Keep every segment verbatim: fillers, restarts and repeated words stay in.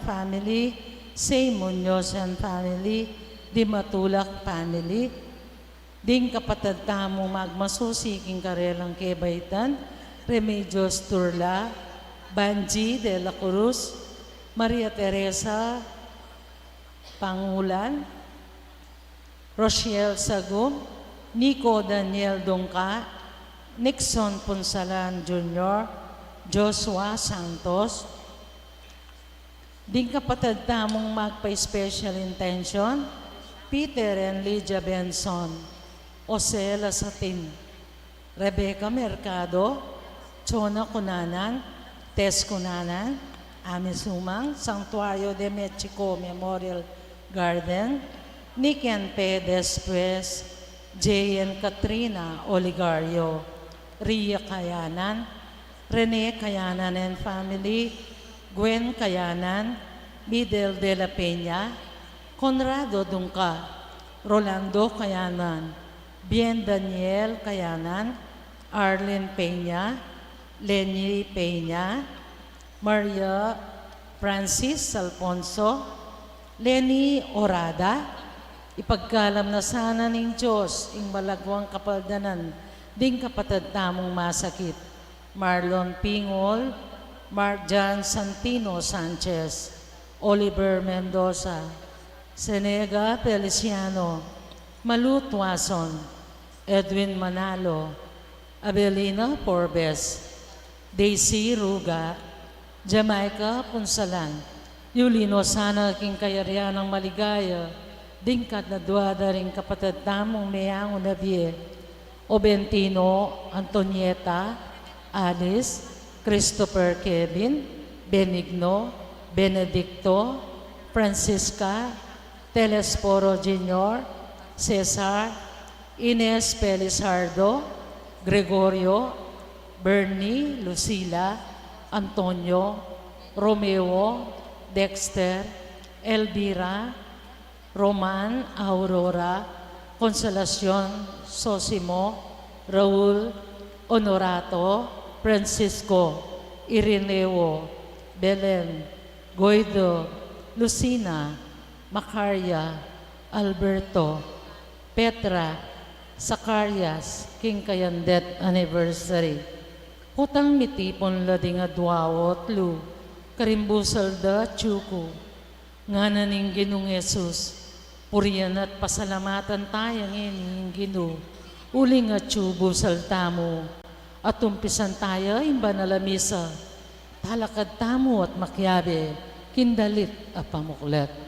family, Sey Muñoz and family, Di Matulak family, ding kapatad tamung magmasusi king karelang kebaitan, Remedios Turla, Banji de la Cruz, Maria Teresa Pangulan, Rochelle Sagum, Nico Daniel Dungca, Nixon Punsalan Junior, Joshua Santos, ding kapatad tamung magpa-special intention, Peter and Lydia Benson, Jose Lasatin, Rebecca Mercado, Chona Cunanan, Tess Cunanan, Ami Sumang, Santuario de Mexico Memorial Garden, Nick and Pe Despues, Jay and Katrina Oligario, Ria Kayanan, Rene Kayanan and family, Gwen Kayanan, Midel de la Peña, Conrado Dungca, Rolando Kayanan, Bien Daniel Kayanan, Arlene Peña, Leni Peña, Maria Francis Alfonso, Leni Orada, ipagkalam na sana ning Dios ing malagwang kapaldanan ding kapatad tamung masakit. Marlon Pingol, Mark John Santino Sanchez, Oliver Mendoza, Senega Feliciano, Malu Tuason, Edwin Manalo, Abelina Forbes, Daisy Ruga, Jamaica Punsalan, yuli no sana king kayarian nang maligaya ding kadadua da ring kapatad tamung meangu na bie, Obentino, Antonieta, Alice, Christopher, Kevin, Benigno, Benedicto, Francisca, Telesforo Junior, Cesar, Ines Felizardo, Gregorio, Bernie, Lucila, Antonio, Romeo, Dexter, Elvira, Roman, Aurora, Consolacion, Sosimo, Raul, Honorato, Francisco, Irineo, Belen, Guido, Lucina, Macaria, Alberto, Petra, Zacarias, king kayang death anniversary. Potang mitipun la ding adua o atlu karing busal da, Chuku, ngana ning Ginung Jesus, purian at pasalamatan taya ngeni ing Ginu, uling atyu busal tamu, at umpisan taya ing banal a misa, talakad tamu at makiabe king dalit a pamuklat.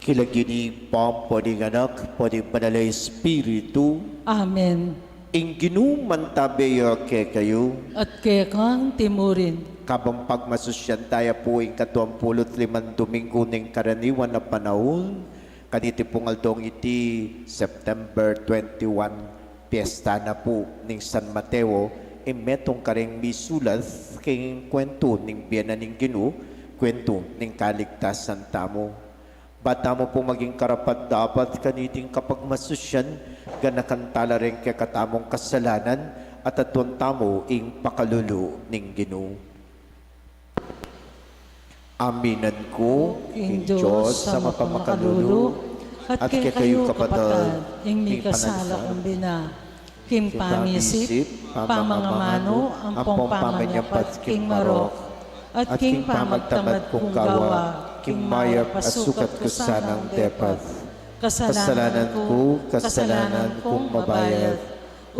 King lagyu ning Ibpa, ampo ning Anak, ampo ning Banal a Espiritu. Amen. Ing Ginu mantabe ya kekayu. At keka antimu rin. Kabang pagmasusyan taya pu ing katuang pulu't limang Domingo ning karaniwan a panaun, kaniti pung aldong iti, September twenty-one, piesta na pu ning San Mateo, ing metung kareng misulat king kuwentu ning bie na ning Ginu, kuwentu ning kaligtasan tamu. Ba tamu pu maging karapat-dapat kaniting kapagmasusyan, ganakan tala reng kekatamung kasalanan, at aduan tamu ing pakalulu ning Ginu. Aminan ku king Dios a mapamakalulu, at kekayu kapatad, ing mikasala kung bina, king pamisip, pamangamanu, ampong pamanyapat king marok, at king pamagtamad kung gawa king mayap a sukat ku sanang depat. Kasalanan ku, kasalanan kung mabayat.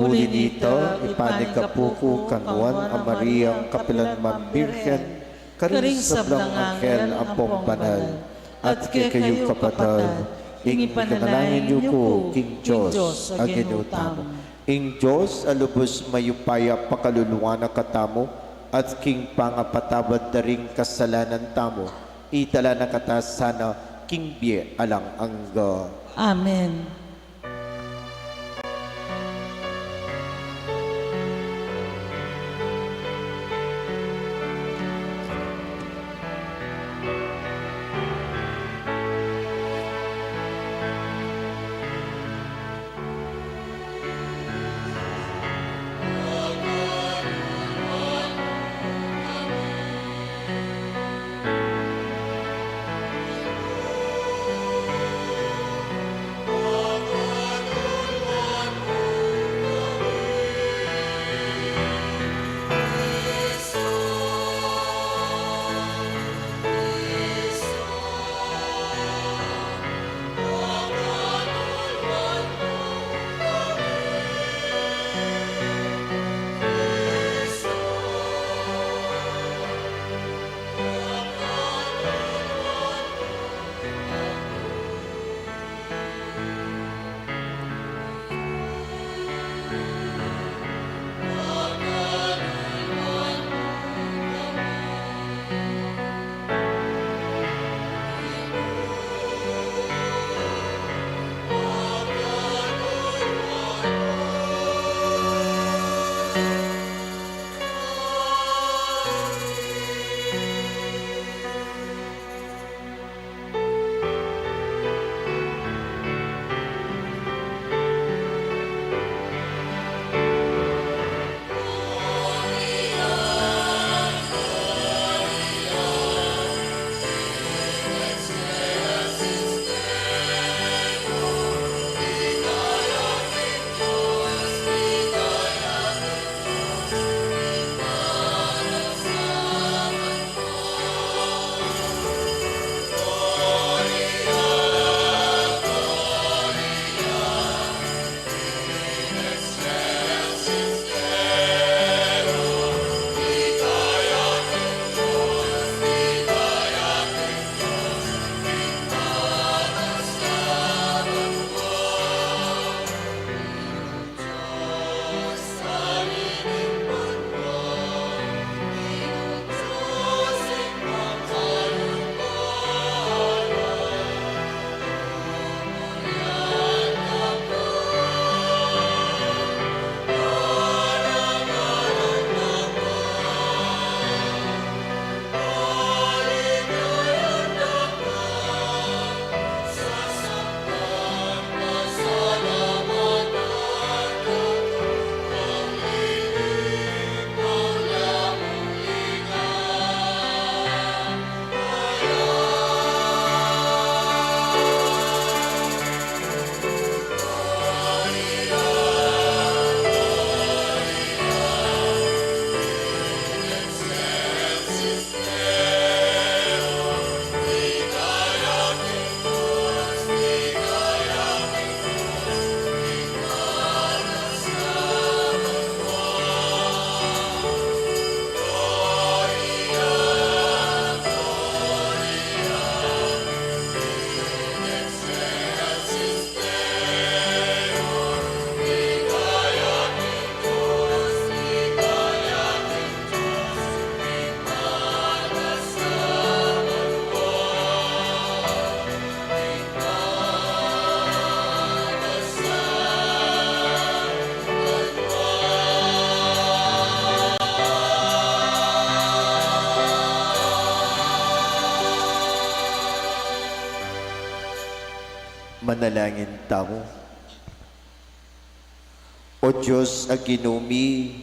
Uli nita, ipanyawad ku kang Nuan a Mariang kapilan mang Birhen, karing sablang anghel ampong banal, at kekayu kapatad, ing ipanalangin yu ku king Dios a Ginu tamu. Ing Dios a lubus mayupaya pakaluluan na katamu, at king pangapatawad da ring kasalanan tamu, itala na kata sana king bie alang angga. Amen. Manalangin tamu. O Dios a Ginu mi,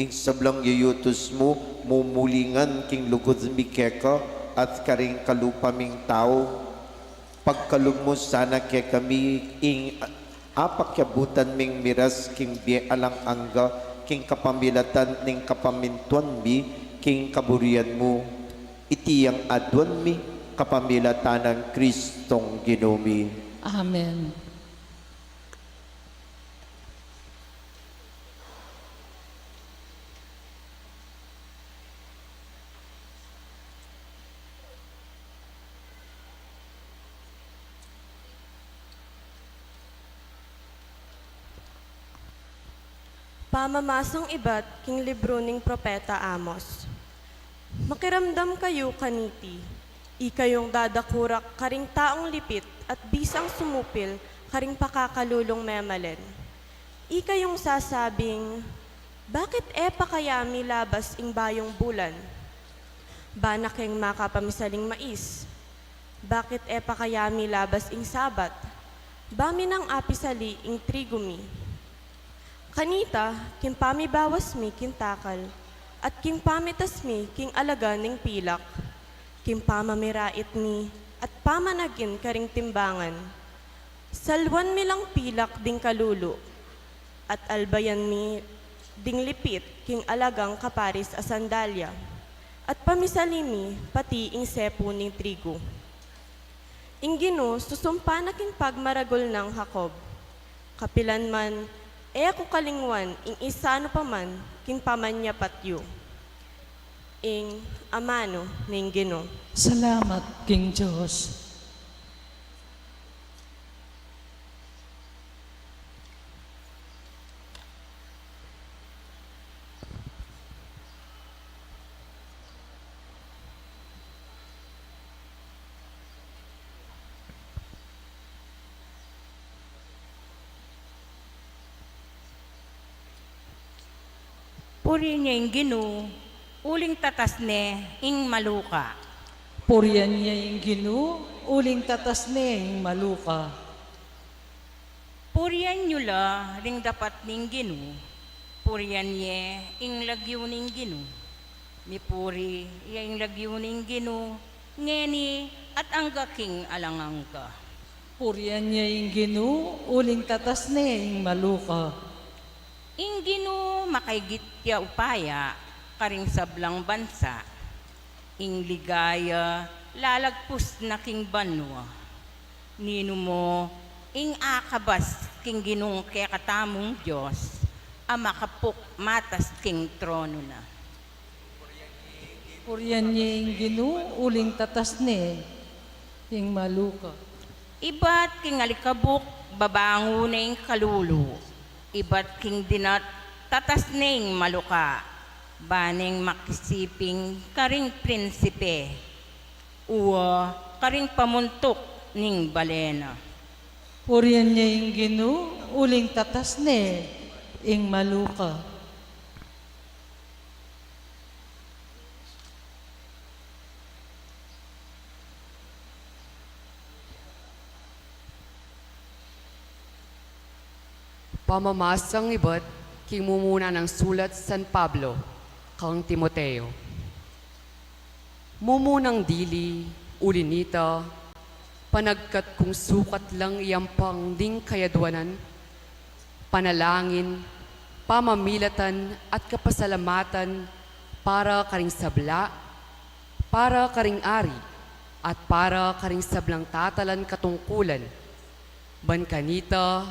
ing sablang yayutus mu, mumulingan king lugud mi keka at karing kalupa ming tau. Pagkalub mu sana kekami ing apakiabutan ming miras king bie alang angga, king kapamilatan ning kapamintuan mi king kaburian mu. Iti yang aduan mi kapamilatan nang Kristong Ginu mi. Amen. Pamamasang ibat king libru ning Propeta Amos. Makiramdam kayu kaniti, ikayung dadakurak karing taung lipit at bisang sumupil karing pakakalulung memalen. Ikayung sasabing, "Bakit e pa kaya milabas ing bayung bulan? Ba na keng makapamisaling mais? Bakit e pa kaya milabas ing sabat? Ba mi nang apisali ing trigu mi?" Kanita, king pamibawas mi king takal, at king pamitas mi king alaga ning pilak, king pamamirait mi, at pamanagin karing timbangan, salwan mi lang pilak ding kalulu, at albayan mi ding lipit king alagang kaparis a sandalya, at pamisali mi pati ing sepu ning trigu. Ing Ginu susumpa na king pagmaragul nang Jacob. Kapilan man, e ku kalingwan ing isanu pa man king pamanyapat yu. Ing amanu ning Ginu. Salamat king Dios. Purian ye ing Ginu, uling tatas ne ing maluka. Purian ye ing Ginu, uling tatas ne ing maluka. Purian yu la ring dapat ning Ginu, purian ye ing lagyu ning Ginu. Mipuri ya ing lagyu ning Ginu, ngeni at angga king alang angga. Purian ye ing Ginu, uling tatas ne ing maluka. Ing Ginu makaigit ya upaya karing sablang bansa, ing ligaya lalagpus na king banua. Ninu mo ing akabas king Ginung kekatamung Dios, a makapuk matas king tronu na. Purian ye ing Ginu, uling tatas ne ing maluka. Ibat king alikabuk babangun ne ing kalulu, ibat king dinat tatas ne ing maluka, ba neng makisiping karing prinsipe, uwa karing pamuntuk ning bale na. Purian ye ing Ginu, uling tatas ne ing maluka. Pamamasang ibat king mumuna nang sulat San Pablo kang Timoteo. Mumunang dili, uli nita, panagkat kung sukat lang ing ampang ding kayaduanan, panalangin, pamamilatan at kapasalamatan para karing sabla, para karing ari, at para karing sablang tatalan katungkulan. Ban kanita,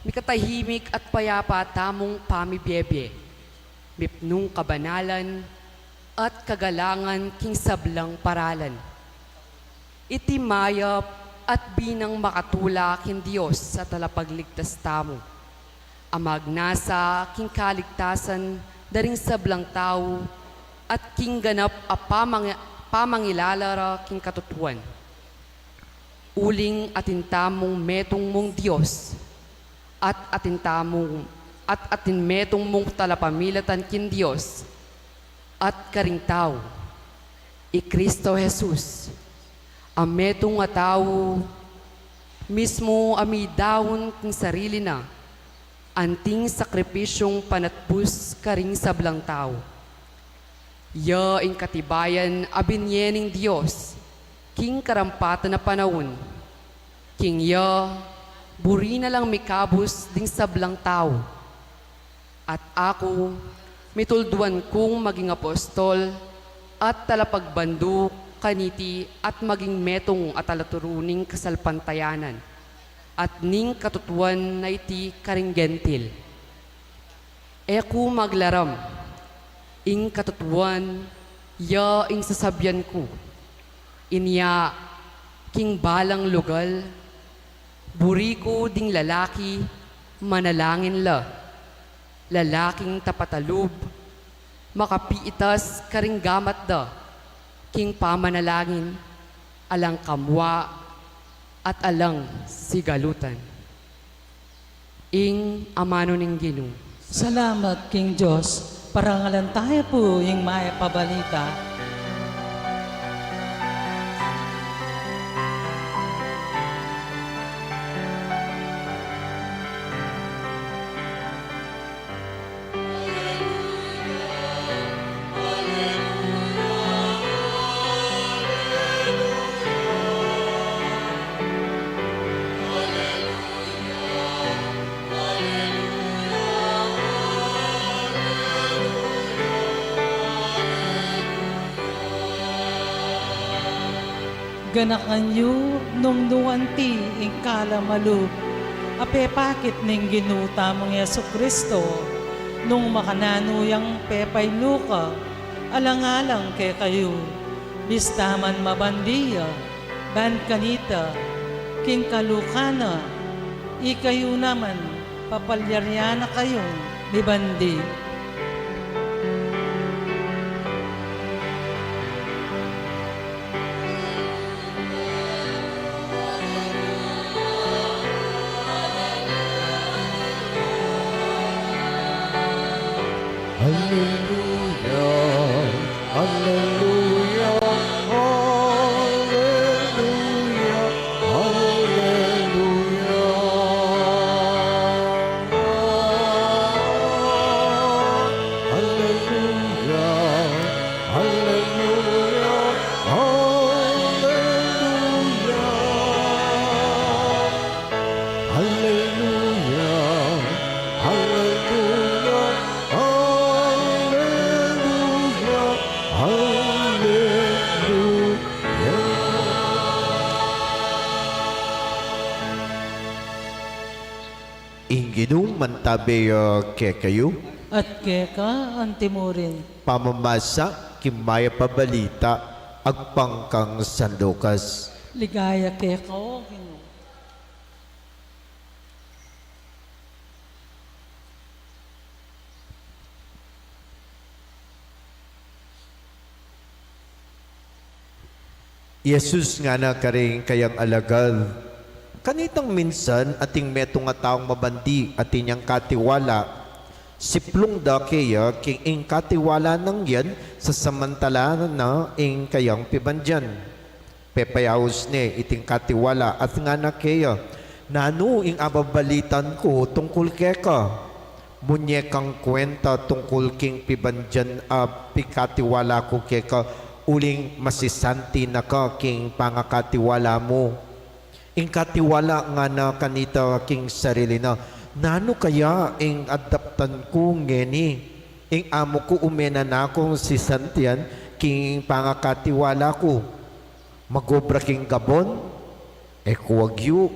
mikatahimik at payapa tamung pamibiebie, mipnung kabanalan at kagalangan king sablang paralan. Iti mayap at binang makatula king Dios a Talapagligtas tamu, a magnasa king kaligtasan da ring sablang tau at king ganap a pamangi-, pamangilala ra king katutuan. Uling atin tamung metung mung Dios, at atin tamung, at atin metung mung talapamilatan king Dios at karing tau, i Cristo Jesus, a metung a tau Mismu a midaun king sarili na, anting sakripisyung panatpus karing sablang tau. Ya ing katibayan a binie ning Dios, king karampatan a panaun. King ya, buri na lang mikabus ding sablang tau. At aku, mitulduan kung maging apostol at talapagbandu kaniti at maging metung a talaturu ning kasalpantayanan at ning katutuan na iti karing Gentil. E ku maglaram, ing katutuan, ya ing sasabian ku. Inya, king balang lugal, buri ku ding lalaki, manalangin la, lalaking tapatalub, makapiitas karing gamat da, king pamanalangin, alang kamua, at alang sigalutan. Ing amanu ning Ginu. Salamat king Dios. Parangalan tamu pu ing mayap a balita. Ganakan yu nung nu anti ing kalamalub a pepakit ning Ginu tamung Jesucristo, nung makananu yang pepailuka alang-alang kekayu, bista man mabandi ya, ban kanita, king kaluka na, ikayu naman, papalyarian na kayung mibandi. Alleluia, alleluia, alleluia, alleluia. Alleluia, alleluia, alleluia. Alleluia, alleluia, alleluia, alleluia. Ing Ginu mantabe ya kekayu. At keka antimurin. Pamamasa king mayap a balita agpang kang San Lucas. Ligaya keka, O Ginu. I Jesus ngana karing kayang alagad, kanitang minsan ating metung a taung mabandi atin yang katiwala, siplung da keya king ing katiwala nang yan sasamantala na ing kayang pibandian. Pepayaus ne iting katiwala at ngana keya, nanu ing ababalitan ku tungkul keka? Munye kang kuwenta tungkul king pibandian a pikatiwala ku keka, uling masisanti na ka king pangakatiwala mu. Ing katiwala ngana kanita king sarili na, nanu kaya ing adaptan ku ngeni? Ing amo ku ume na nakung sisantian king pangakatiwala ku. Mag-obra king gabon, e ku agyu,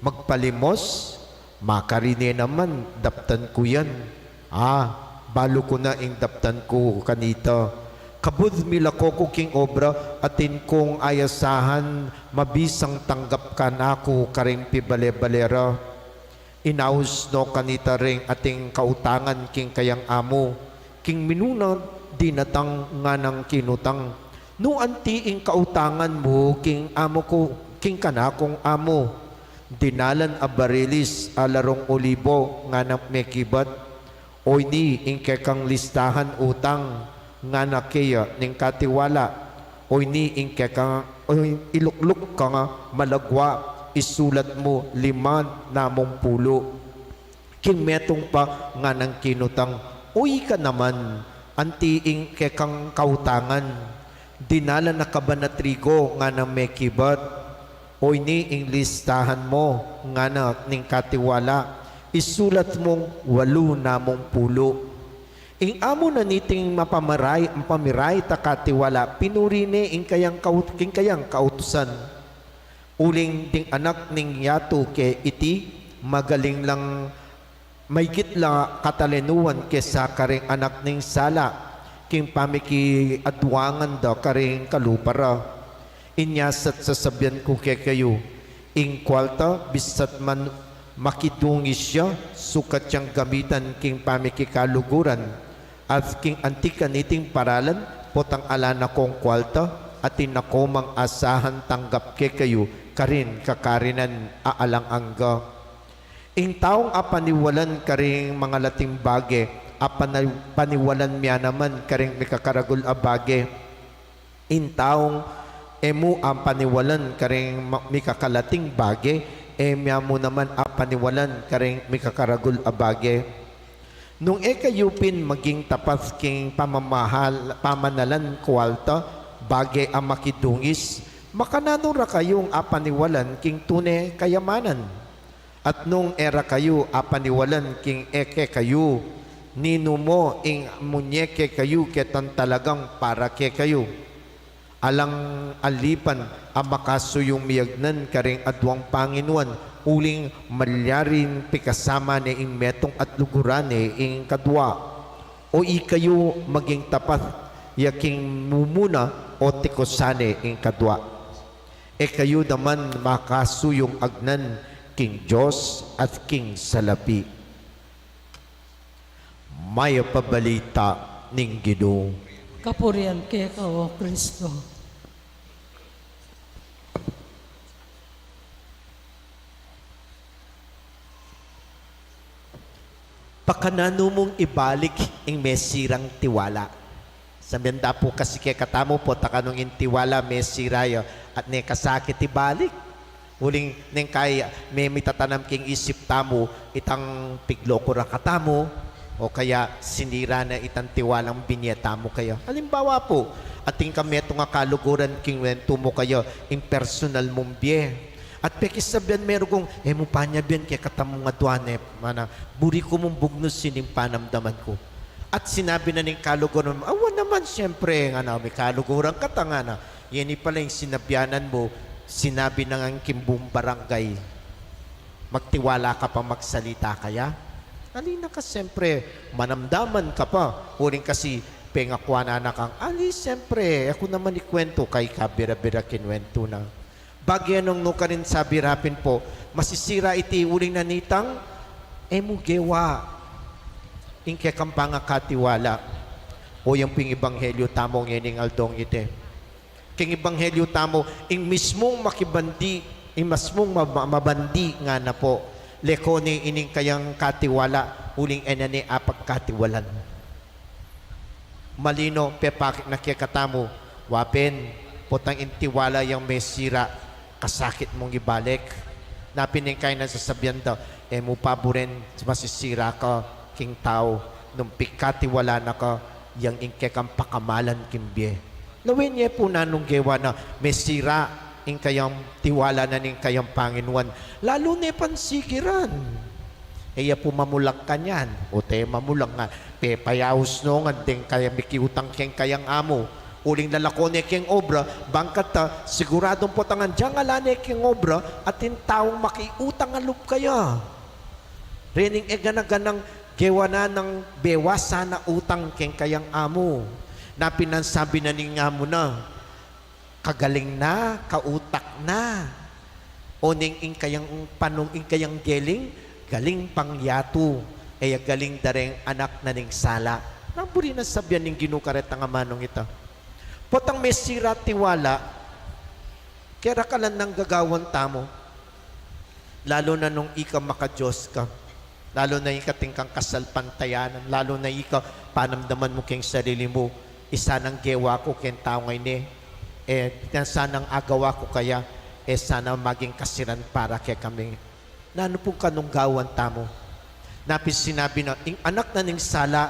magpalimos, makarine naman, daptan ku yan. A, balu ku na ing daptan ku kanita. Kabud milako ku king obra, atin kung ayasahan, mabisang tanggap kanaku karing pibale-bale ra. Inaus no kanita ring ating kautangan king kayang amo. King minuna dinatang nganang kinutang, nu anti ing kautangan mu king amo ku, king kanakung amo? Dinalan a barilis a larung olibo nganang mekibat. Oyni ing kekang listahan utang, ngana keya ning katiwala. Oyni ing kekang, oy, ilukluk kang malagwa, isulat mu lima namung pulu. King metung pa nganang kinutang, "O ika naman, anti ing kekang kautangan? Dinala na ka ba na trigo?" nganang mekibat. "O ini ing listahan mu," ngana ning katiwala, "isulat mung walu namung pulu." Ing amu na niting mapamiray, mapamiray ta katiwala, pinuri ne ing kayang kaut-, king kayang kautusan. Uling ding anak ning yatu ke iti, magaling lang, maygit la katalinuan kesa karing anak ning sala, king pamikiaduangan da karing kalupa ra. Inya sa't sasabian ku kekayu, ing kualta, bisat man makidungis ya, sukat yang gamitan king pamikikaluguran, at king anti kaniting paralan, potang ala na kong kualta, atin na ko mang asahan tanggap kekayu karin kakarinan a alang angga. Ing taung apaniwalan karing mangalating bage, apana-, paniwalan mia naman karing mikakaragul a bage. Ing taung e mu apaniwalan karing ma-, mikakalating bage, e mia mu naman apaniwalan karing mikakaragul a bage. Nung e kayu pin maging tapat king pamamahal, pamanalan kualta, bage a makidungis, makananu ra kayung apaniwalan king tune kayamanan? At nung e ra kayu apaniwalan king e kekayu, ninu mo ing munye kekayu ketang talagang para kekayu? Alang alipan a makasuyung miyagnan karing aduang panginuan, uling malyaring pikasama ne ing metung at luguran ne ing kadua. O ikayu maging tapat ya king mumuna, o tikusan ne ing kadua? E kayu naman makasuyung agnan king Dios at king salapi. Mayap a balita ning Ginu. Kapurian keka, O Kristo. Pakananu mung ibalik ing mesirang tiwala? Sabian da pu kasi kekatamu, pota kanung ing tiwala mesira ya at ne kasakit ibalik. Uling neng kai me mitatanam king isip tamu itang pigloko ra katamu, o kaya sinira na itang tiwalang binie tamu kaya. Alimbawa pu, atin kang metung a kaluguran king wentu mu kaya, ing personal mung bie. At pekisabian me rugyan, e mu pa nya bien kekatamung aduan e, mana, buri ku mung bugnusin ing panamdaman ku. At sinabi na ning kaluguran, "Awa naman, siyempre," ngana, "mikaluguran kata," ngana. Yan i pala ing sinabianan mu, sinabi na ngan king buung barangay. Magtiwala ka pa magsalita kaya? Ali na ka, siyempre, manamdaman ka pa. Uling kasi, pengakuan na kang, ali, siyempre, aku naman ikuwentu, kay kabira-bira kinuwentu na. Bage nung nukarin sabi ra pin pu, masisira iti uling na nitang e mu gewa ing kekang pangakatiwala. O yan pu ing ebanghelyo tamu ngening aldong iti. King ebanghelyo tamu, ing mismung makibandi, ing mismung mab-, mabandi ngana pu, leko ne ining kayang katiwala, uling e na ne apagkatiwalan. Malino, pepakit na kekatamu, wa pin, potang ing tiwala yang mesira, kasakit mung ibalik. Napin ing kainan sasabian da, e mu pa buren masisira ka king tau, nung pikatiwalaan na ka yang ing kekang pakamalan king bie. Lawen ye pu nanung gewa na, mesira ing kayang tiwala na ning kayang Panginoon, lalu ne pang sigiran. E ya pu mamulang kanyan, o te mamulang nga, pepayaus no ngan deng kayang mikiutang keng kayang amu. Uling lalako ne keng obra, bang kata, siguradung potangan dyang ala ne keng obra, atin taung makiutang a lub kaya. Rening e gana-ganang gewa na nang bewasan a utang keng kayang amu. Napin nang sabi na ning amu na, kagaling na, kautak na. O ning ing kayang panung, ing kayang geling, galing pang yatu, e ya galing da reng anak na ning sala. Nang buri nang sabian ning Ginu karetang amanung ita. Potang mesira tiwala, kerakalan nang gagawan tamu. Lalu na nung ika maka-Dios ka. Lalu na ika atin kang kasalpantayanan. Lalu na ika panamdaman mu keng sarili mu, isanang gewa ku keng tau ngeni. E, isanang agawa ku kaya. e sana maging kasiran para kekami. Nanu pung kanung gawan tamu? Na pin sinabi na, ing anak na ning sala,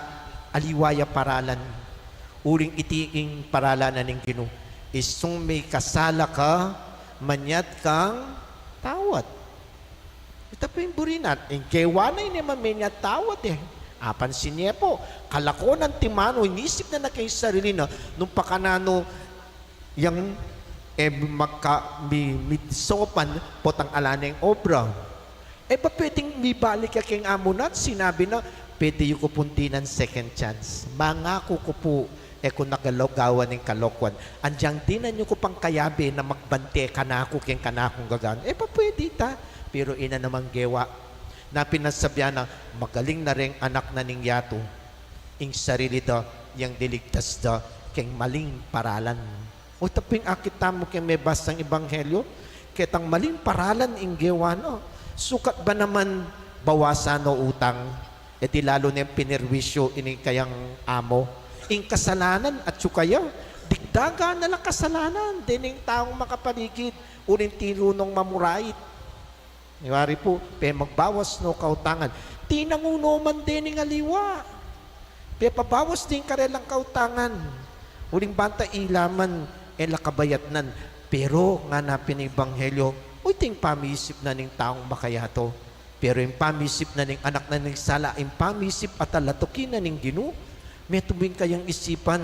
aliwa ya paralan. Uling iti ing paralan na ning Ginu, isung mikasala ka, manyad kang tawad. Ita pin buri na, ing gewa na ini, manyad tawad e. Apansin ye pu, kalakuan na timan, inisip na na keng sarili na, nung pakananu yang, e, magka-, mi-, misopan potang ala neng obra. E ba pwedeng mibalik ya keng amu na at sinabi na, pwede yu ku pung dinan second chance. Mangaku ku pu, e ku na gawan ing kalokuan. Anyang dinan yu ku pang kayabe na magbante kanaku keng kanakung gagawan. E ba pwede ita? Pero ina namang gewa. Na pin sabyan na, magaling na reng anak na ning yatu. Ing sarili da, yang liligtas da keng maling paralan. O, ita pin akit tamu keng mebasang ebanghelyo, ketang maling paralan ing gewa na. Sukat ba naman bawasan o utang, e di lalu neng pinerwisyu ining kayang amu. Ing kasalanan atyu kaya, digdagan na lang kasalanan dening taung makapaligid, uling tinurung mamurait. Wari pu, pemagbawas no kautangan. Tinangu no man dening aliwa. Pepabawas ding karelang kautangan. Uling banta ila man e la kabayatnan. Pero ngana pin ing ebanghelyo, o, iti ing pamisip na ning taung makayatu. Pero ing pamisip na ning anak na ning sala, ing pamisip a talatuki na ning Ginu, metung ing kayang isipan,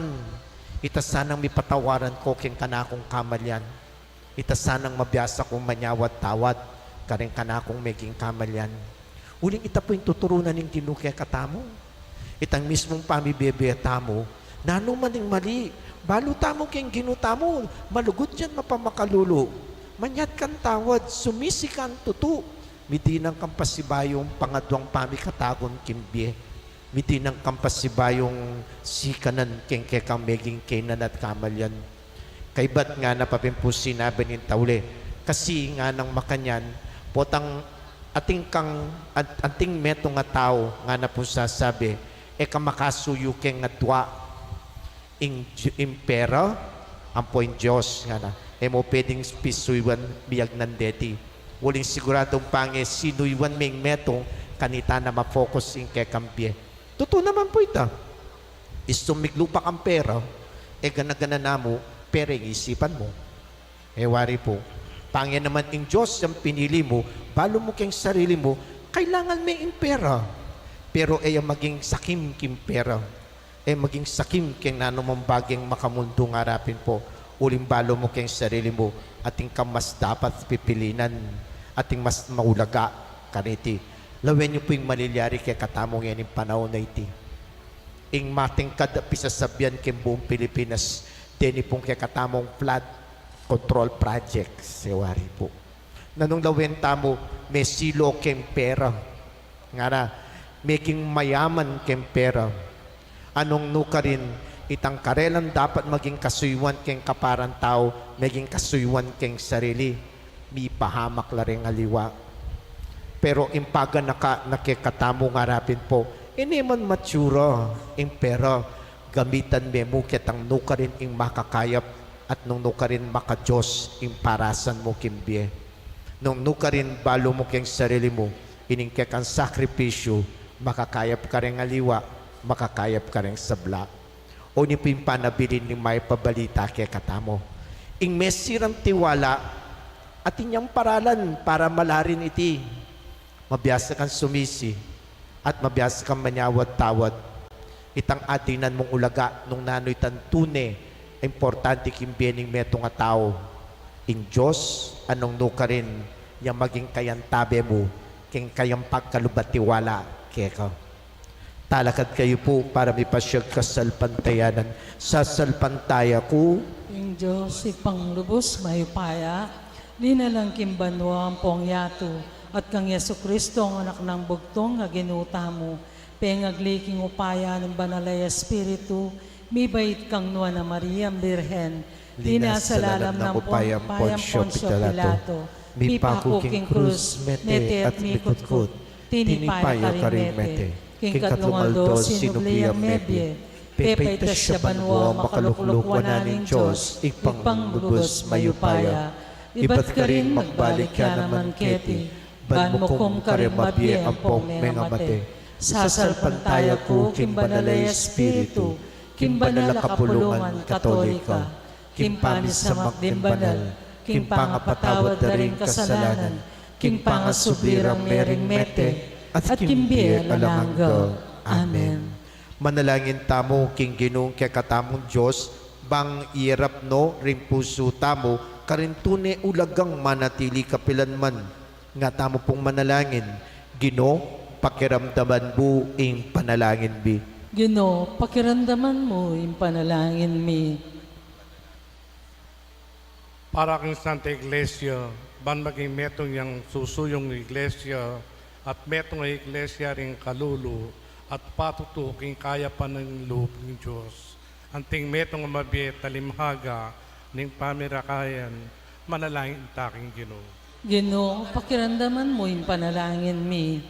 ita sanang mipatawaran ku keng kanakung kamalian. Ita sanang mabiasa kung manyawad-tawad kareng kanakung meging kamalian. Uling ita pu ing tuturu na ning Ginu kekatamu. Itang mismung pamibie-bie tamu, nanu man ing mali, balu tamu keng Ginu tamu, malugud yan mapamakalulu. Manyad kang tawad, sumisi kang tutu, midinan kang pasibayung pangaduang pamikatagun king bie. Midinan kang pasibayung sikanan keng kekang meging kaynan at kamalian. Kaybat ngana pa pin pu sinabi ning tauli, kasi ngana nang makanyan, potang atin kang, at-, atin metung a tau, ngana pung sasabi, e ka makasuyu keng adua. Ing Di-, ing pera, ampo ing Dios, ngana. E mu pwedeng pisuyuan miyagnan deti. Uling siguradung pange sinuyuan me ing metung, kanita na ma-focus ing kekang bie. Tutu naman pu ita. Istung miglupa kang pera, e gana-gana na mu, pera ing isipan mu. E wari pu, pange naman ing Dios yang pinili mu, balu mu keng sarili mu, kailangan me ing pera. Pero e ya maging sakim king pera. E maging sakim keng nanumang bageng makamundu ngarapin pu, uling balu mu keng sarili mu, atin kang mas dapat pipilinan, atin mas maulaga kaniti. Lawen yu pu ing malilyari kekatamu ngening panaun a iti. Ing matingkad a pisasabian keng buung Pilipinas, deni pung kekatamung flood control project, e wari pu. Nanung lawen tamu, mesilu keng pera. Ngana, meging mayaman keng pera. Anung nukarin, itang karelang dapat maging kasuyuan keng kaparang tau, meging kasuyuan keng sarili, mipahamak la reng aliwa. Pero ing paganaka na kekatamu ngarapin pu, e ne man matsura ing pera, gamitan me mu ketang nukarin ing makakayap, at nung nukarin maka-Dios ing parasan mu king bie. Nung nukarin balu mu keng sarili mu, ining kekang sakripisyu, makakayap kareng aliwa, makakayap kareng sabla. O, ini pu ing panabilin ning Mayap a Balita kekatamu. Ing mesirang tiwala, atin yang paralan para malarin iti. Mabiasa kang sumisi, at mabiasa kang manyawad-tawad. Itang adinan mung ulaga nung nanu itang tune a importante king bie ning metung a tau. Ing Dios, anung nukarin, yang maging kayantabe mu, keng kayang pagkalub a tiwala keka. Talakad kayu pu para mipasyag kasalpantayanan. Sasalpantaya ku. Ing Dios, Ibpang lubus mayupaya, linalang king banua ampong yatu, at kang Jesucristo, ing Anak nang bugtung a Ginu tamu, pengagli king upaya ning Banal a Espiritu, mibait kang Nuan a Maria Birhen, linasa lalam ning upaya nang Poncio Pilato, mipaku king krus, mete at mikutkut, tinipaya karing mete, king katlung aldo sinubli yang mebie, pepaitas ya banua makalukluk wanan ning Dios, Ibpang lubus mayupaya. ibat karin magbalik ya naman keti, ban mukum kareng mabie ampong mengamate. Sasalpantaya ku king Banal a Espiritu, king Banal a Kapulungan Katolika, king pamisamak ding banal, king pangapatawad da ring kasalanan, king pangasubli rang mering mete, at king bie alang angga. Amen. Manalangin tamu king Ginung kekatamung Dios, bang iyarap no ring pusu tamu karing tune ulagang manatili kapilanman. Nga tamu pung manalangin, Ginu, pakiramdaman mu ing panalangin mi. Ginu, pakiramdaman mu ing panalangin mi. Para king Santa Iglesia, ban maging metung yang susuyung iglesia, at metung a iglesia ring kalulu, at patutu king kayapan ning lub ning Dios. Anting metung a mabie talimhaga ning pamirakayan, manalangin ta king Ginu. Ginu, pakiramdaman mu ing panalangin mi.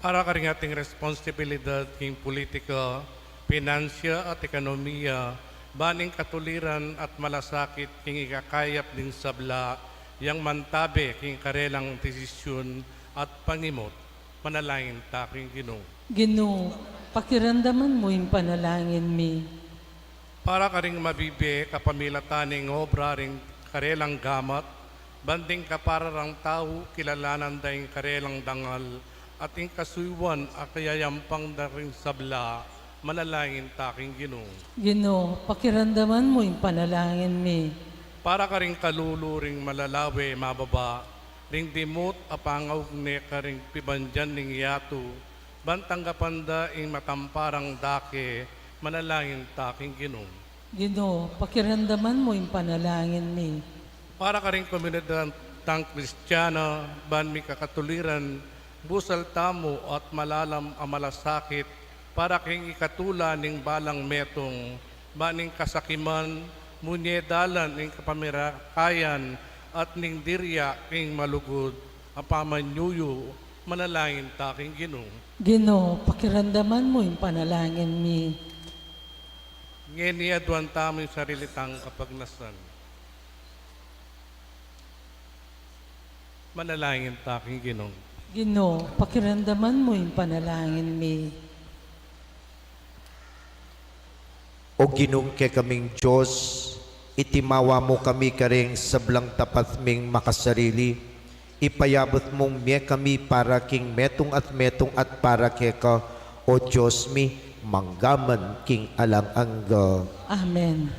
Para karing ating responsibilidad king politika, pinansia at ekonomiya, ban ing katuliran at malasakit king ikakayap ding sabla, yang mantabe king karelang desisyun at pangimut, manalangin ta king Ginu. Ginu, pakiramdaman mu ing panalangin mi. Para karing mabibie kapamilatan ning obra ring karelang gamat, ban ding kapara rang tau kilalanan da ing karelang dangal, at ing kasuyuan a kayayampang da ring sabla, manalangin ta king Ginu. Ginu, pakiramdaman mu ing panalangin mi. Para karing kalulu ring malalawe mababa, ring dimut a pangaugne karing pibandian ning yatu, ban tanggapan da ing matamparang dake, manalangin ta king Ginu. Ginu, pakiramdaman mu ing panalangin mi. Para karing komunidad tang Kristiana, ban mikakatuliran, busal tamu at malalam a malasakit, para king ikatula ning balang metung, ban ing kasakiman, munye dalan ing kapamirakayan, at ning dirya king malugud a pamanyuyu, manalangin ta king Ginu. Ginu, pakiramdaman mu ing panalangin mi. Ngeni aduan tamu ing sarili tang kapagnasan. Manalangin ta king Ginu. Ginu, pakiramdaman mu ing panalangin mi. O Ginung kekaming Dios, itimawa mu kami karing sablang tapat ming makasarili, ipayabut mung mie kami para king metung at metung at para keka, O Dios mi, mangga man king alang angga. Amen.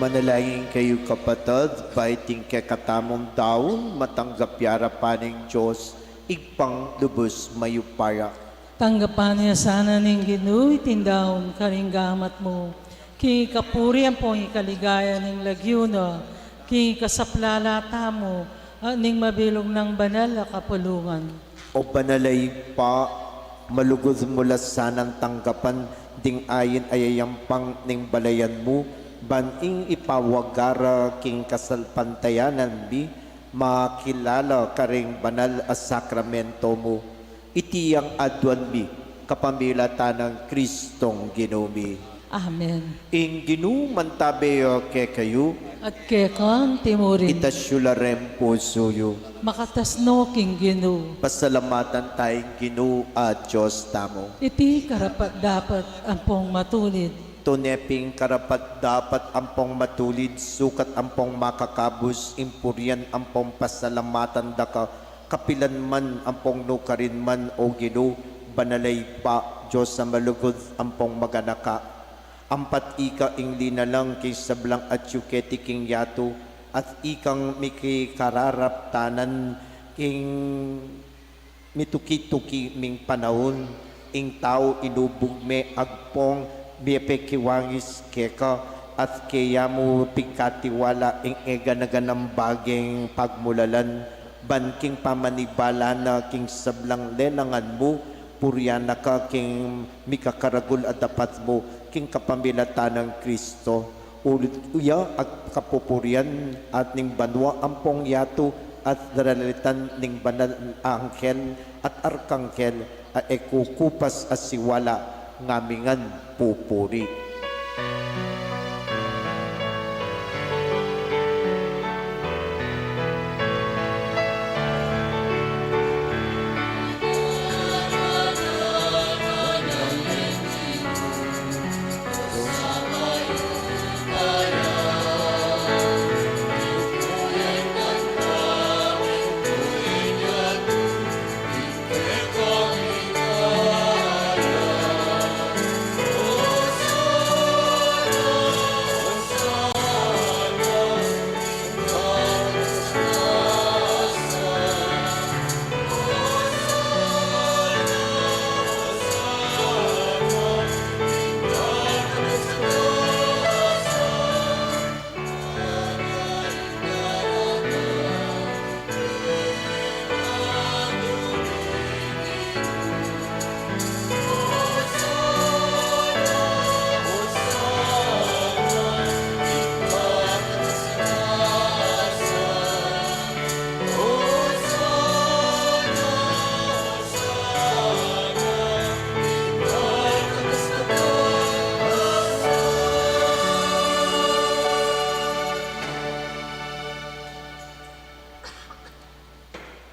Manalangin kayu, kapatad, ba iting kekatamung daun matanggap ya arapan ning Dios, Ibpang lubus mayupaya. Tanggapan na sana ning Ginu iting daun karing gamat mu, king ikapuri ampong ikaligaya ning lagyu na, king ikasaplala tamu, at ning mabilug nang banal a kapulungan. O banal a Ibpa, malugud mu la sanang tanggapan ding ain a yayampang ning balayan mu, ban ing ipawaga ra king kasalpantayanan mi, makilala karing banal a sakramento mu. Iti yang aduan mi kapamilatan nang Kristong Ginu mi. Amen. Ing Ginu mantabe ya kekayu. At keka anti mu rin. Itas yu la ring pusu yu. Makatas no king Ginu. Pasalamatan taya ing Ginu a Dios tamu. Iti karapat-dapat ampong matulid. Tune pin karapat-dapat ampong matulid, sukat ampong makakabus ing purian ampong pasalamatan da ka, kapilan man ampong nukarin man, O Ginu, banal a Ibpa, Dios a malugud ampong maganaka. Ampat ika ing linalang king sablang atyu keti king yatu, at ikang mikikararaptanan king mituki-tuki ming panaun. Ing tau inubug me agpong mipekiwangis keka, at keya mu pigkatiwala ing eganaganang baging pagmulalan, ban king pamanibala na king sablang lelangan mu, purian na ka king mikakaragul a dapat mu, king kapamilatan nang Kristo. Ulit iya at kapupurian at ning banua ampong yatu, at daralitan ning banal a anghel at arkangkel, a e kukupas a siwala, ngamingan pupuri.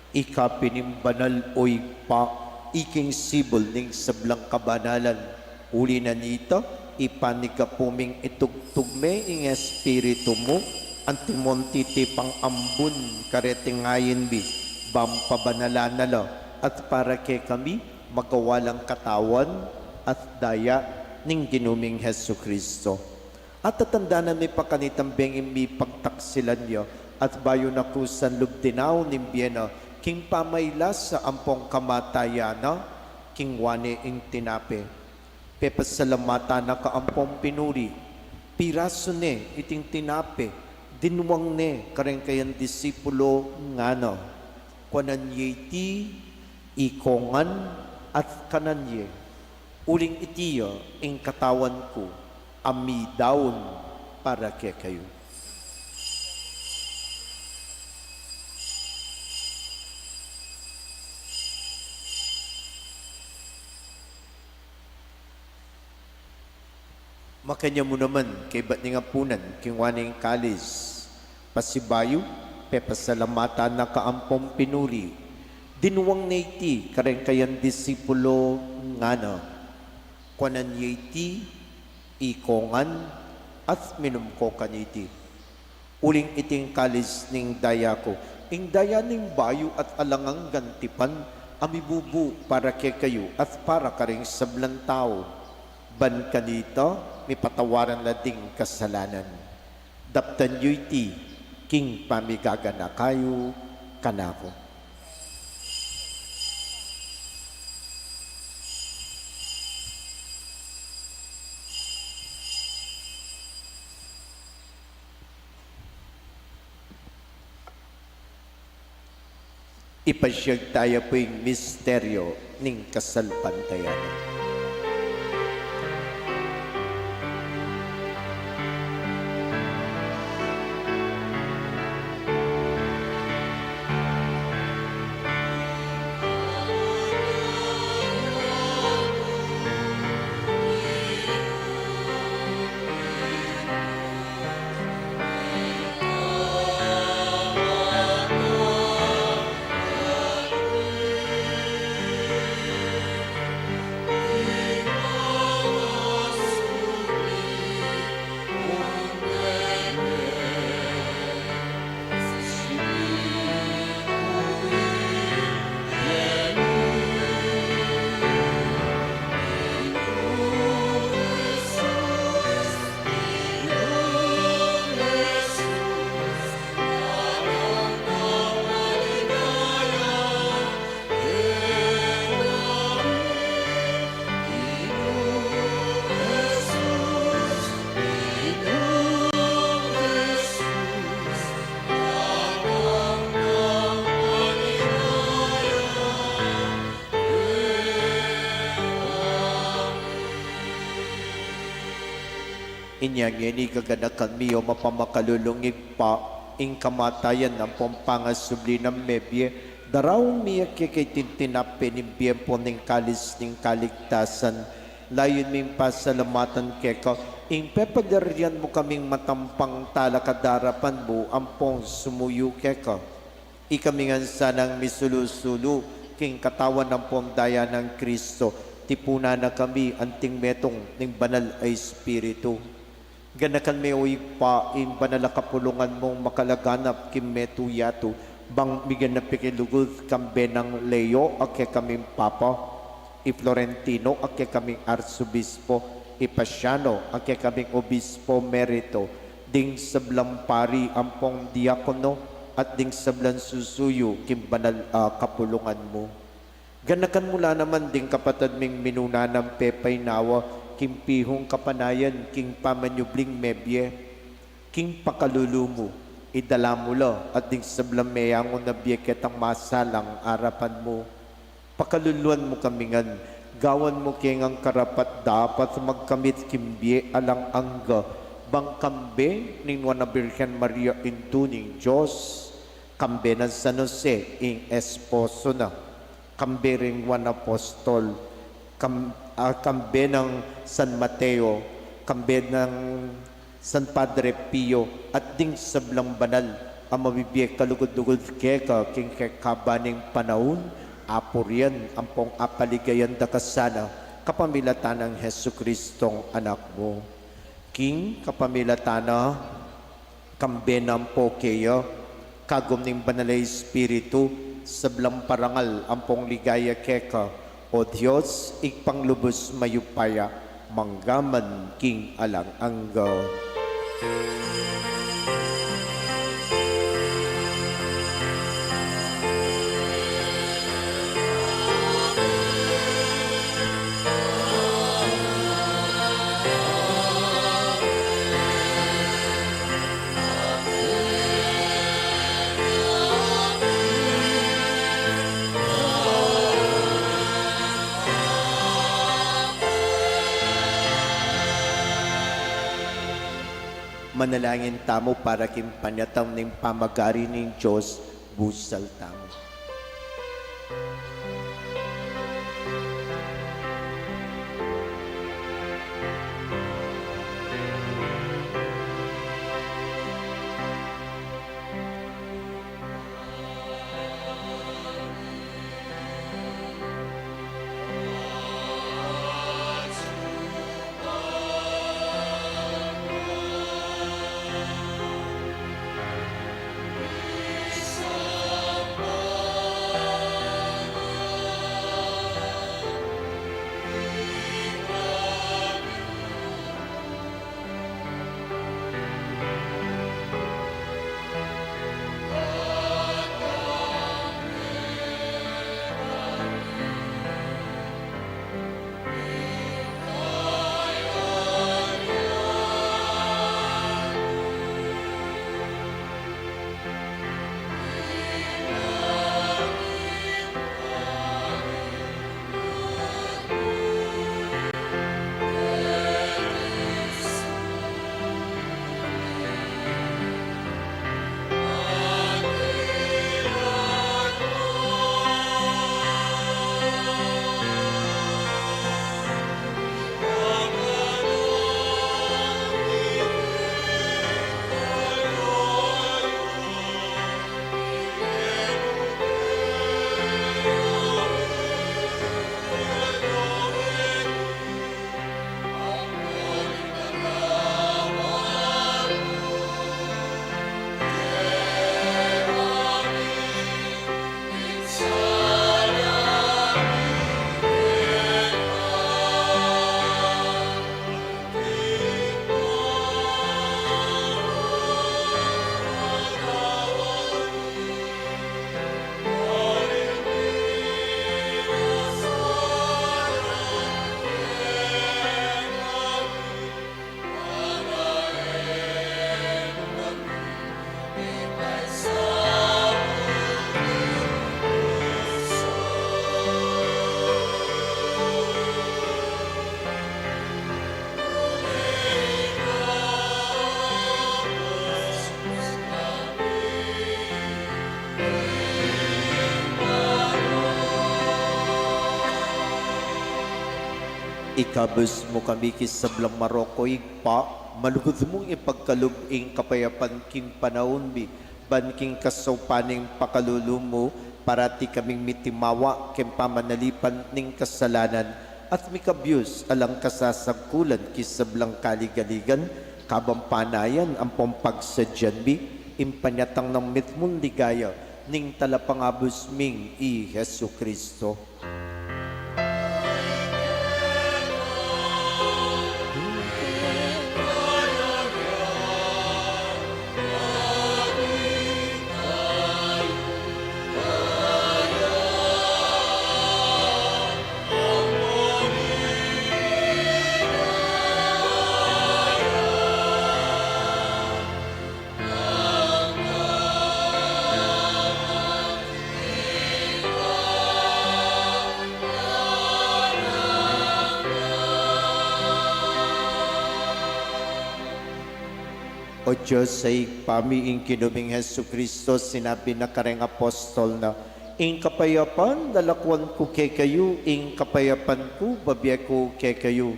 Ika pin ing banal, o Ibpa, ika ing sibul ning sablang kabanalan. Uli na nita, ipanyawad ming itugtug me ing Espiritu mu antimong titipang ambun kareting ain mi, ban pabanalan na la at para kekami magawa lang katawan at daya ning Ginu ming Jesucristo. At tatandanan mi pa kanitang bengi ing mipagtaksilan ya, at bayu na ku sanlub tinaw ning bie na, king pamaylasa ampong kamatayan na, kinua ne ing tinape. Pepasalamatan na ka ampong pinuri, pirasu ne iting tinape, dinwang ne kareng kayang disipulo, ngana: Kuanan ye iti, ikongan, at kanan ye. Uling iti ya ing katawan ku a midaun para kekayu. Makanyan mu naman, kaybat ning apunan, kinua ne ing kalis. Pasibayu, pepasalamatan na ka ampong pinuri, dinwang ne iti kareng kayang disipulo, ngana: Kuanan ye iti, ikongan, at minum ko kaniti. Uling iti ing kalis ning daya ku, ing daya ning bayu at alang anggang tipan, a mibubu para kekayu at para karing sablang tau. Ban kanita, mipatawaran la ding kasalanan. Daptan yu iti king pamigaganaka yu kanaku. Ipasiag taya pu ing misteryo ning kasalpantayanan. Inya ngeni gaganakan mi, o mapamakalulung Ibpa, ing kamatayan ampong pangasubli nang mebie, daraun mi ya keka iting tinape ning bie ampong ning kalis ning kaligtasan. Layun ming pasalamatan keka ing pepadarian mu kaming matampang talakad king arapan mu ampong sumuyu keka. Ikami ngan sanang misulu-sulu king katawan ampong daya nang Kristo, tipunan na kami anting metung ning Banal a Espiritu. Ganakan me, o Ibpa, ing banal a kapulungan mung makalaganap king metung yatu, ban migyan na pikilugud kambe nang Leo a kekaming Papa, i Florentino a kekaming Arsobispo, i Pasiano a kekaming Obispo Emerito, ding sablang pari ampong diakono, at ding sablang susuyu king banal a kapulungan mu. Ganakan mu la naman ding kapatad ming minuna nang pepainawa king pihung kapanayan king pamanyubling mebie. King pakalulu mu, idala mu la at ding sablang meyangu na bie ketang masalang arapan mu. Pakaluluan mu kami ngan, gawan mu ke ngang karapat-dapat magkamit king bie alang angga, bang kambe ning Nuan a Birhen Maria, Indu ning Dios, kambe nang San Jose, ing esposo na, kambe ring Nuan Apostol, kam-, ah, kambe nang San Mateo, kambe nang San Padre Pio, at ding sablang banal a mabibie kalugud-lugud keka king kekaba ning panaun, apurian ampong apaligayan da ka sana kapamilatan nang Jesucristong Anak mu. King kapamilatan na, kambe na ampo keya, kagum ning Banal a Espiritu, sablang parangal ampong ligaya keka, O Dios, Ibpang lubus mayupaya, mangga man king alang angga. Manalangin tamu para king panyatang ning pamagari ning Dios, busal tamu. Ikabus mu kami king sablang marok, o Ibpa, malugud mung ipagkalub ing kapayapan king panaun mi, ban king kasaupan ning pakalulu mu, parati kaming mitimawa king pamanalipan ning kasalanan, at mikabus alang kasasagkulan king sablang kaligaligan, kabang panayan ampong pagsadyan mi ing panyatang nang mitmung ligaya ning Talapangabus ming i Jesucristo. O Dios a Ibpa mi, ing Ginu ming Jesucristo, sinabi na kareng apostol na, "Ing kapayapan lalakuan ku kekayu, ing kapayapan ku babie ku kekayu."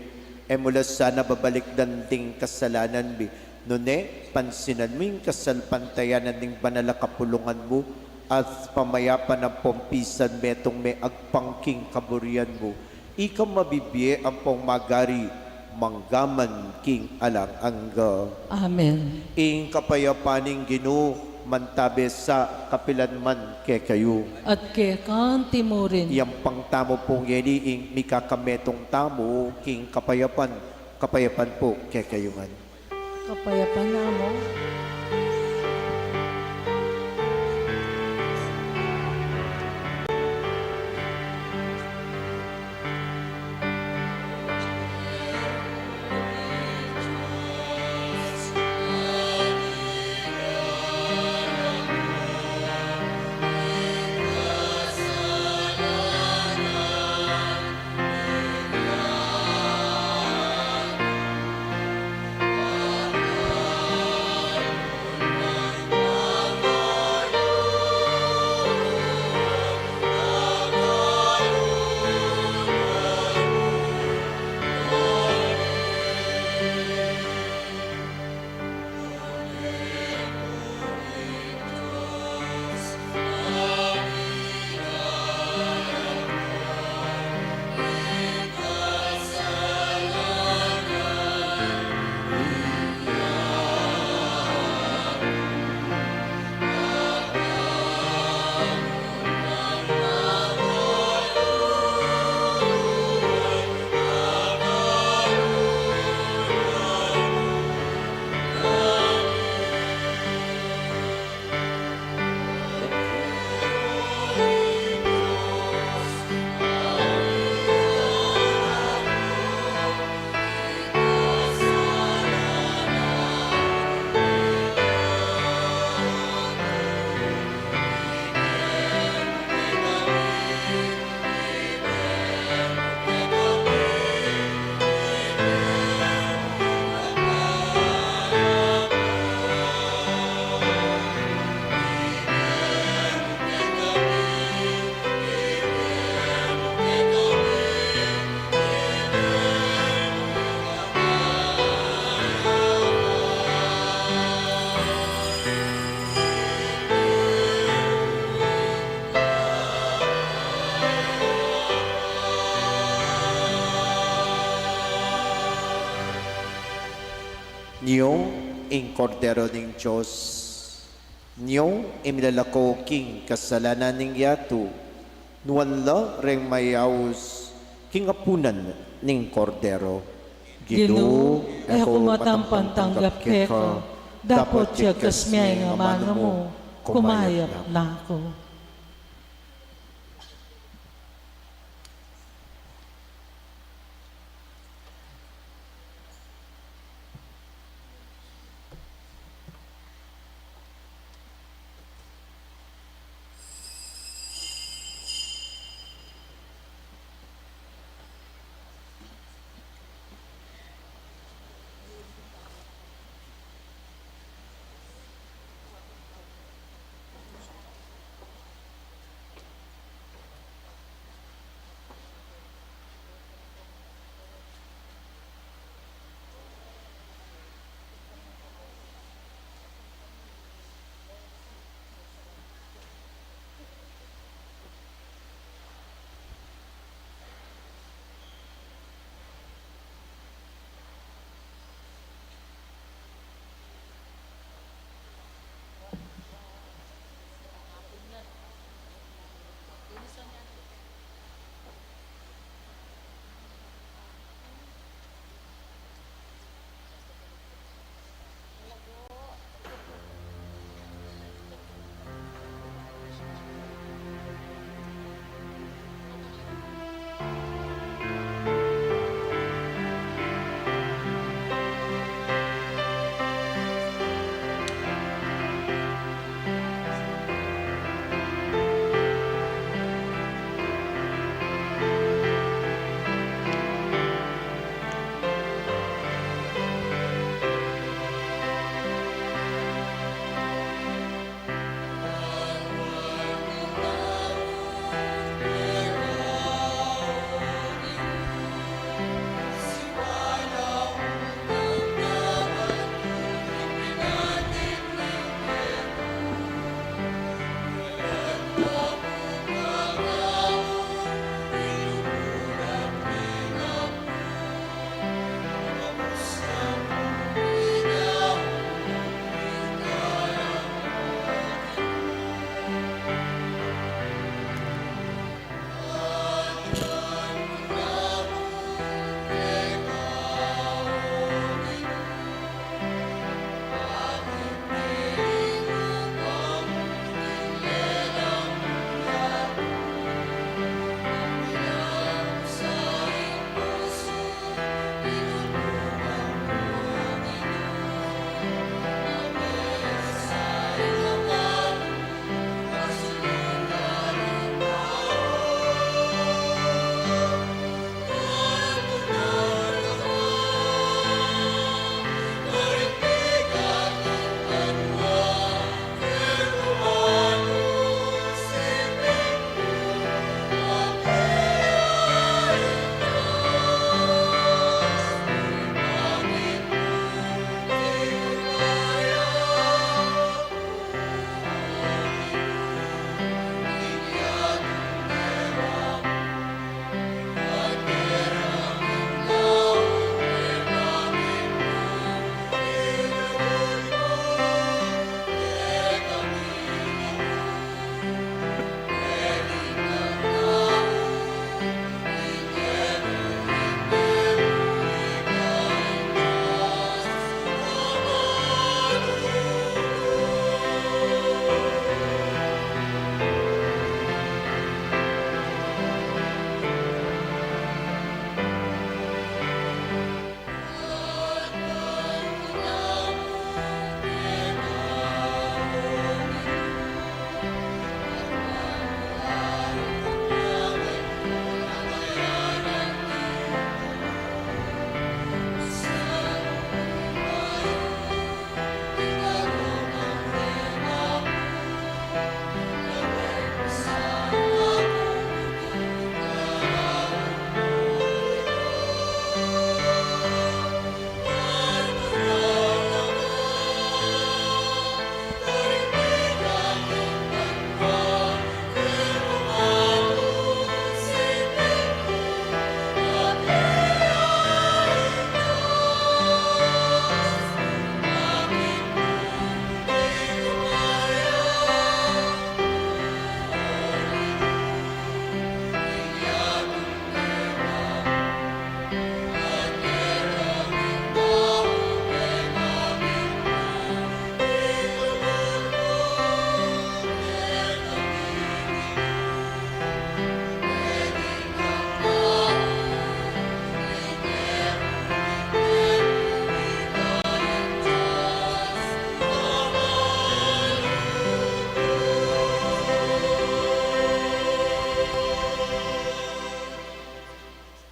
E mu la sana babalikdan ding kasalanan mi, nune pansinan mu ing kasalpantayanan ning banal a kapulungan mu, at pamayapan ampong pisan metung me agpang king kaburian mu. Ika mabibie ampong magari manggaman king alang angga. Amen. Ing kapayapan ning Ginu mantabe sa kapilan man kekayu. At keka anti mu rin. Iyampang tamu pu ngeni ing mikakametung tamu king kapayapan. Kapayapan pu kekayu ngan. Kapayapan namu. Nyo ing Kordero ning Dios. Nyo ing milalako king kasalanan ning yatu. Nuan la reng mayaus king apunan ning Kordero. Ginu, e ku matampang tanggap keka, dapot yagas me ing amanu mu, kumayap na ku.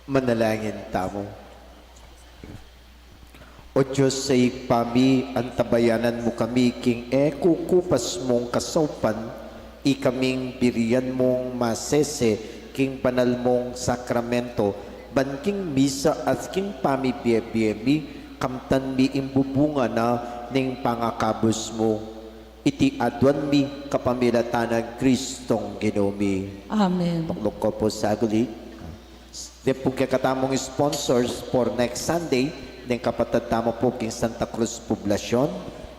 Manalangin tamu. O Dios a Ibpa mi, antabayanan mu kami king e kukupas mung kasaupan, ikaming birian mung masese king banal mung sakramento, ban king misa at king pamibie-bie mi, kamtan mi ing bubunga na ning pangakabus mu. Iti aduan mi kapamilatan nang Kristong Ginu mi. Amen. Tukluk ko pu saglit. Deng pu kekatamung sponsors for next Sunday, deng kapatad tamu pu king Santa Cruz Poblacion,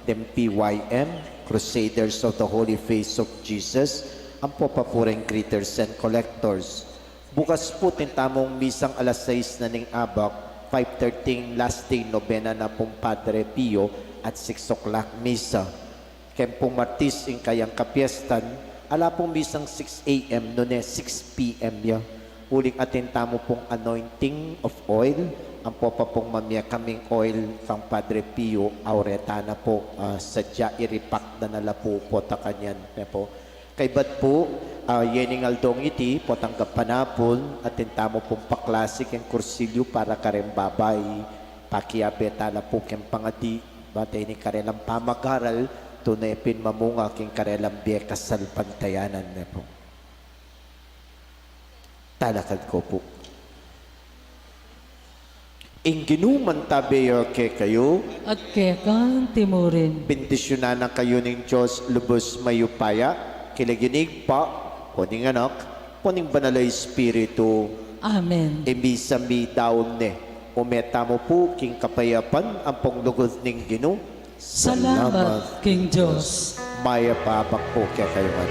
deng P Y M, Crusaders of the Holy Face of Jesus, ampo pa pu reng greeters and collectors. Bukas pu atin tamung misang alas sais na ning abak, five thirty ing last day novena na pung Padre Pio at six o'clock misa. Keng pung Martis ing kayang kapiestan, ala pung misang six A M, nune six P M ya. Uling atin tamu pung anointing of oil, ampo pa pung mamie kaming oil kang Padre Pio, aureta na pu, ah, sadya i-repack da na la pu pota kanyan, ne pu. Kaybat pu, ah, yening aldong iti, potang gapanapun, atin tamu pung paklasi keng kursilyu para kareng babai, pakiabe ta la pu keng pangadi, bate ning karelang pamagaral, tune pin mamunga king karelang bie kasalpantayanan, ne pu. Talakad ko pu. Ing Ginu mantabe ya kekayu. At keka antimurin. Bendisyunan na kayu ning Dios lubus mayupaya, king lagyu ning Ibpa, ampo ning Anak, ampo ning Banal a Espiritu. Amen. Ing misa midaun ne. Ume tamu pu king kapayapan ampong lugud ning Ginu. Salamat king Dios. Mayap a abak pu kekayu ngan.